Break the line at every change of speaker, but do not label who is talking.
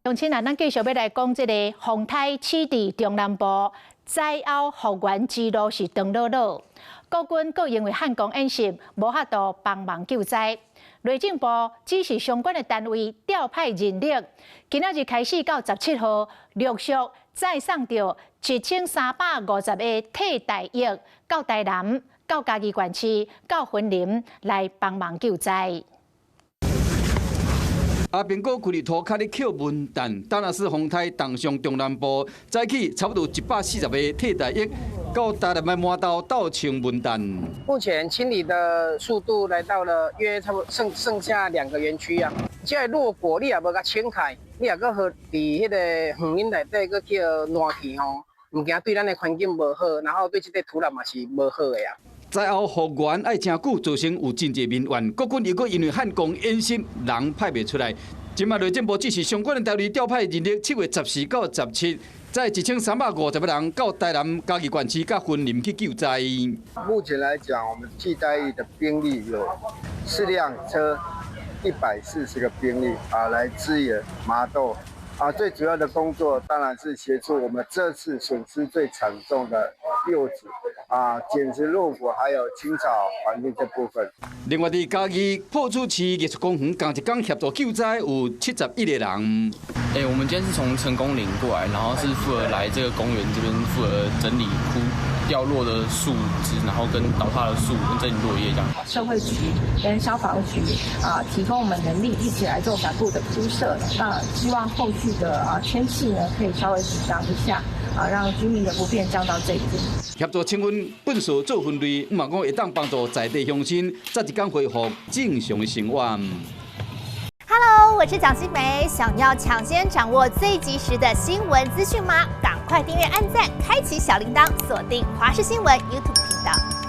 鄉親啊，咱繼續欲來講這个風颱起佇中南部，災後復原之路是長落落。國軍閣因為漢光演習無法度幫忙救災，內政部指示相關的單位調派人力，今仔日開始到17號，陸續載送著1350個替代役到台南、到嘉義縣市、到雲林來幫忙救災。
阿蘋果規日塗跤咧抾文旦，達那斯風颱重傷中南部，早起差不多140個替代役到台南的碼頭鬥清文旦。
目前清理的速度來到了約差不多剩下兩個園區啊。這个落果你也無共清開，你也閣予佇彼个園林內底閣去爛去吼，毋驚對咱的環境無好，然後對這个土壤嘛是無好的啊。
災後復原愛誠久，造成有真濟民怨。國軍又閣因為漢光演習人派袂出來，這擺內政部指示相關的單位調派人力，7月14到17，載1350個人到台南、嘉義縣市、佮雲林去救災。
目前來講，我們替代役的兵力有4輛車，140個兵力啊，來支援麻豆。啊，最主要的工作當然是協助我們這次損失最慘重的柚子啊，撿拾落果，還有清掃環境這部分。
另外，佇嘉義破竹市藝術公園，仝一工協助救災有71個人。
欸，我們今天是從成功嶺過來，然後是負責來這個公園這邊負責整理枯掉落的樹枝，然後跟倒塌的樹跟整理落葉這樣。
社會局跟消防局啊，提供我們人力一起來做帆布的鋪設。那希望後續的啊天氣呢，可以稍微緊張一下啊，讓居民的不便降到最低。
協助清運糞掃做分類，嘛講會當幫助在地鄉親早一工恢復正常的生活。
Hello，我是蔣新梅，想要搶先掌握最及時的新聞資訊嗎？趕快訂閱、按讚、開啟小鈴鐺，鎖定華視新聞 YouTube 頻道。